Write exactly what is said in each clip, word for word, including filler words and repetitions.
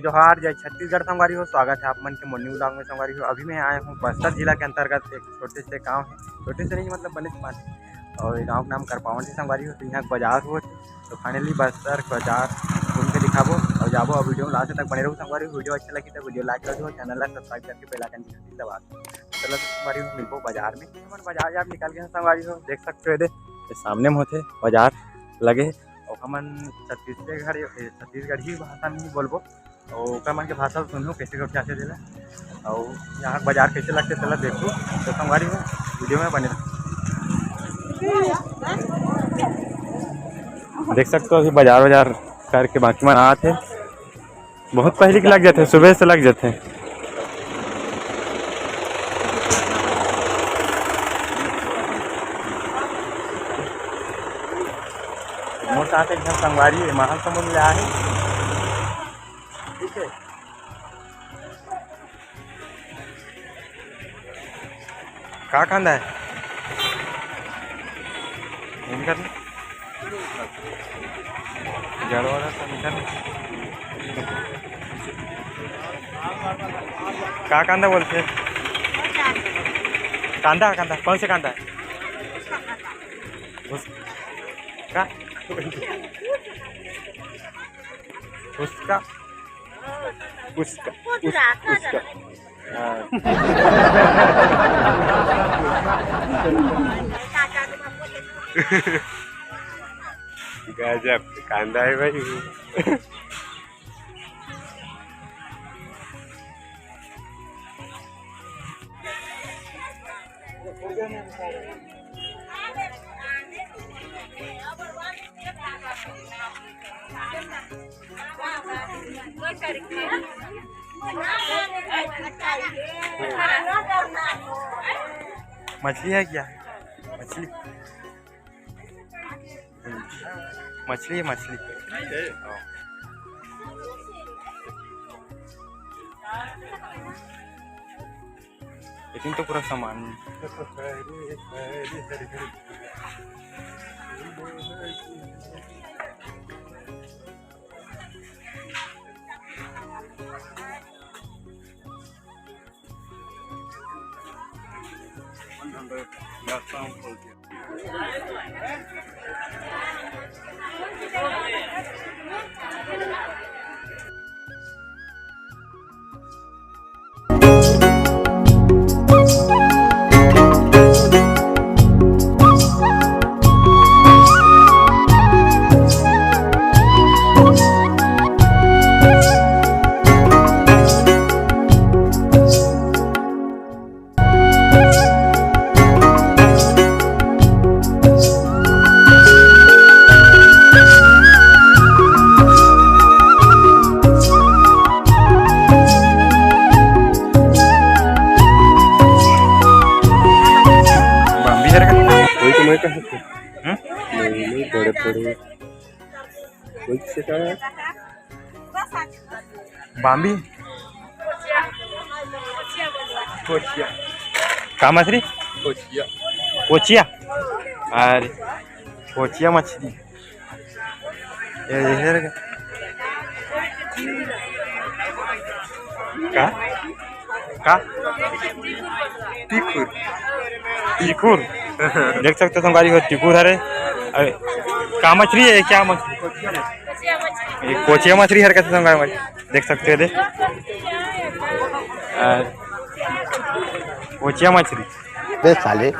जोहार, जय छत्तीसगढ़ संगवारी हो। स्वागत है आप मन के मोर new vlog में संगवारी हो। अभी मैं आया हूँ बस्तर जिला के अंतर्गत एक छोटे से गांव है, छोटे से नहीं, मतलब बने से पास, और ये गांव का नाम करपावन है संगवारी हो। तो यहाँ के बाजार हो, तो finally बस्तर बाजार घूम के दिखाबो और जाबो। और video में last तक बने रहो संगवारी। Video अच्छा लगी तो video like कर दो, channel ला subscribe करके bell icon भी दबा दो। चलो संगवारी हो, मिलबो बाजार में। हमन बाजार जब निकल गए संगवारी हो, देख सकते हो, ये दे, ये सामने में होथे बाजार लगे हे। और हमन छत्तीसगढ़, ए, छत्तीसगढ़ी भाषा में ही बोलबो। और ओकर मन के भाषा सुनहू, कैसे करके आथे तेला। और यहाँ के बाजार कैसे लगथे तेला देखहू। तो संगवारी हो, video में बने रहो। देख सकते हो, अभी बाजार वाजार करके बाकी मन आत हे। बहुत पहले के लग जाथे, सुबह से लग जाथे। मोर साथ एक झन संगवारी हे, महासमुंद ले आहे। ठीक है। का कांदा है? इनकर जड़वाला संगठन का कांदा बोलथे? कांदा, कांदा, कौन से कांदा है? उस-, का? उसका, उसका, उस-, उसका। हाँ। गजब कांदा है भाई। मछली है क्या? मछली। मछली है, मछली। लेकिन तो पूरा सामान है। बाम्बी हर का? वही तो मैं कहा था। हम्म? नहीं, नहीं, बड़े, बड़े। वही से कहा है। बाम्बी? कोचिया। का मछली? कोचिया। कोचिया? अरे, कोचिया मछली। ए, ये रे। का? का? तिखुर। तिखुर। देख सकते हो संगवारी हो, तिखुर हरे। अरे, का मछली है? क्या मछली? ये कोचिया मछली हर कैसे संगवारी हो? देख सकते हो, दे। आ, कोचिया मछली। बे साले।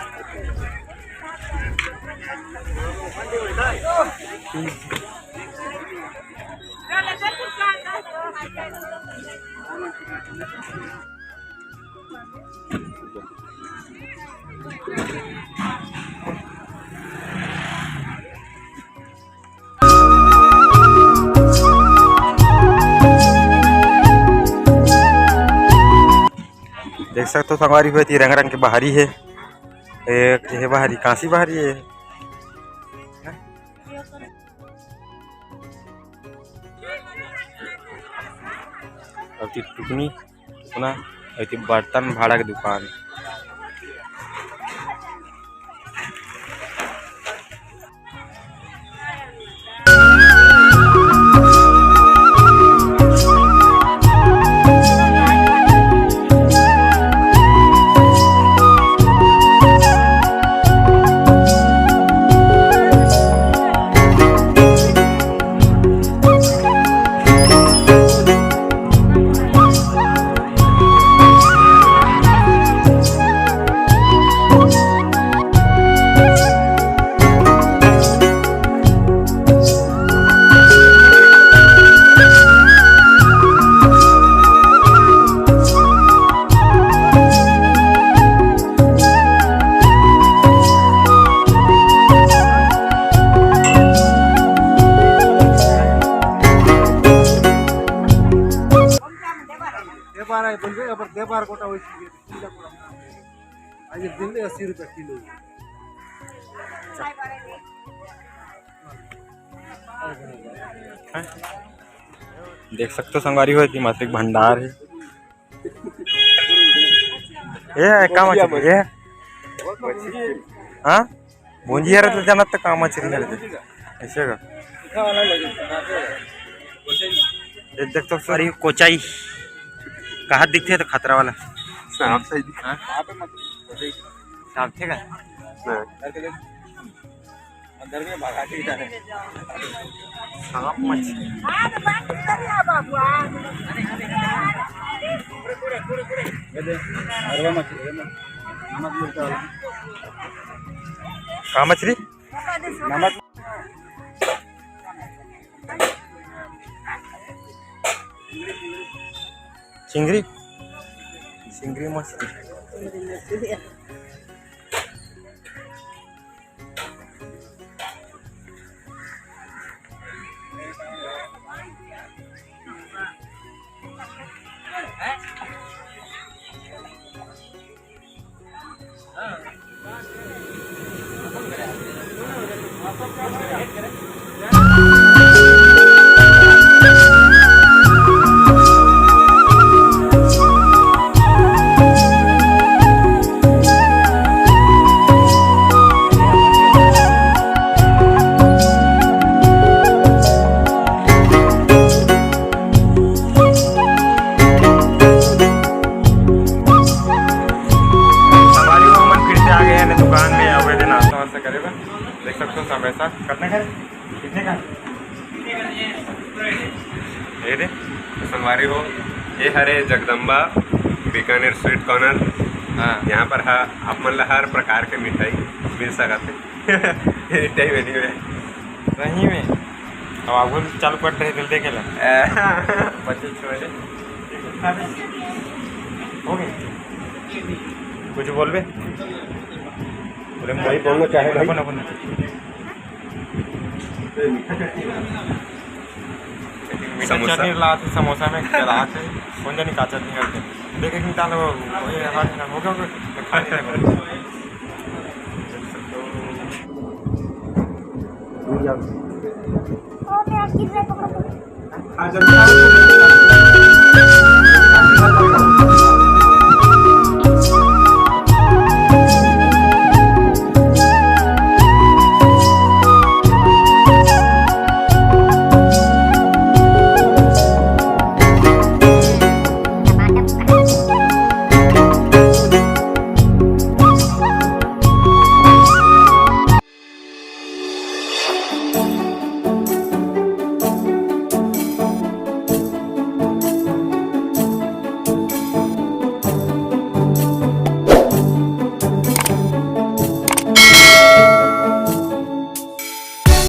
देख सकते हो संगवारी हो, ये रंग रंग के बहारी है। एक ये बहारी, कांसी बहारी है। अउ टुकनी, टुकना, अउ बर्तन भाड़ा के दुकान। कोटा वही चीज है, पीला कोटा। आज एक दिन में अस्सी रुपये किलो। देख सकते हो संगवारी हो, एती मछली के भंडार है। ए, का मछली? ए? हाँ? भुंजिया रहता, जानत तो का मछली रहता। ऐसे का? ये देख तो सारी कोचाई। कहाँ दिखते तो खतरा वाला। सांप सही दिख-, हाँ? सांप ठीक है? हाँ। अंदर में भगा के जा रहे हैं। सांप मछली। ये दे, अरवा मछली है ना? नमक मिर्चा वाला। का मछली? नमक। चिंगरी, चिंगरी मछली। संगवारी हो, हमन फिर से आ गए हैं दुकान में, अब एदे नाश्ता वास्ता करे बर। देख सकते हो समोसा। कितने का है? कितने का है? ये दे। संगवारी हो, ये हरे जगदम्बा बीकानेर स्वीट कॉर्नर। हाँ। यहाँ पर हा, आप मन ला हर प्रकार के मिठाई मिल सकत है। Any time, any way. सही में। अब आगू चालू कर रहे, दिल देखे ला। पच्चीस बजे। हो गए। कुछ बोलबे? बोले, भाई, बोलना चाहे भाई। बोलो, बोलो। मीठा समोसा। चटनी लात हे, समोसा में डलात हे, कौन जानी का चटनी करके। देख, एक निकाल लो, वही हट ना, हो गया, हो गया, खा नहीं रहा। ओ, मैं आप गिर रहे, पकड़ो, पकड़ो। खा जल्दी।